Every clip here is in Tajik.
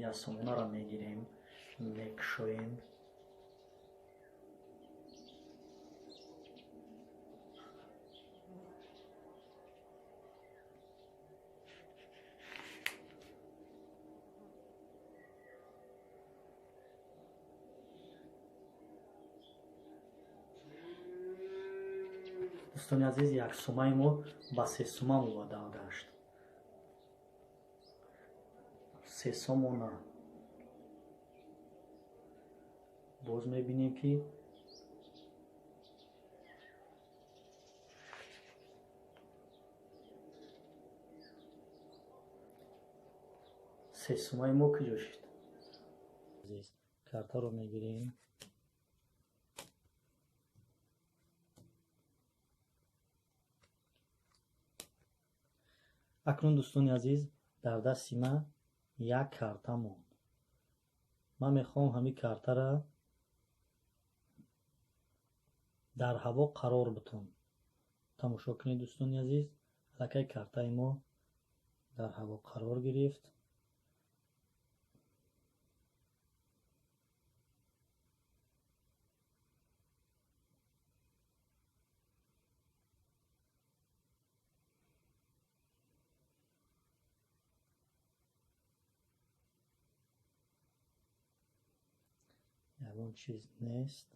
Як сомонаро мегирем, мекушоем. Дӯстони азиз, як сумаи мо ба 3 сума мубаддал гашт, 3 сомона. Боз мебинем, ки 3 сумаи мо куҷо шуд. Картаро мегирем. Акнун, дӯстони азиз, дар дасти ман як карта монд. Ман мехоҳам ҳамин картара дар ҳаво қарор бутам. Тамошо кунед, дӯстони азиз, аллакай картаи мо дар ҳаво қарор гирифт. Ягон чиз нест.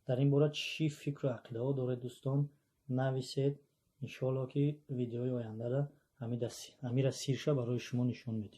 Дар ин бора чӣ фикру ақидаҳо доред, дӯстон, нависед. Иншоалло, ки видеои ояндаро ҳамира сирша барои шумо нишон медиҳем.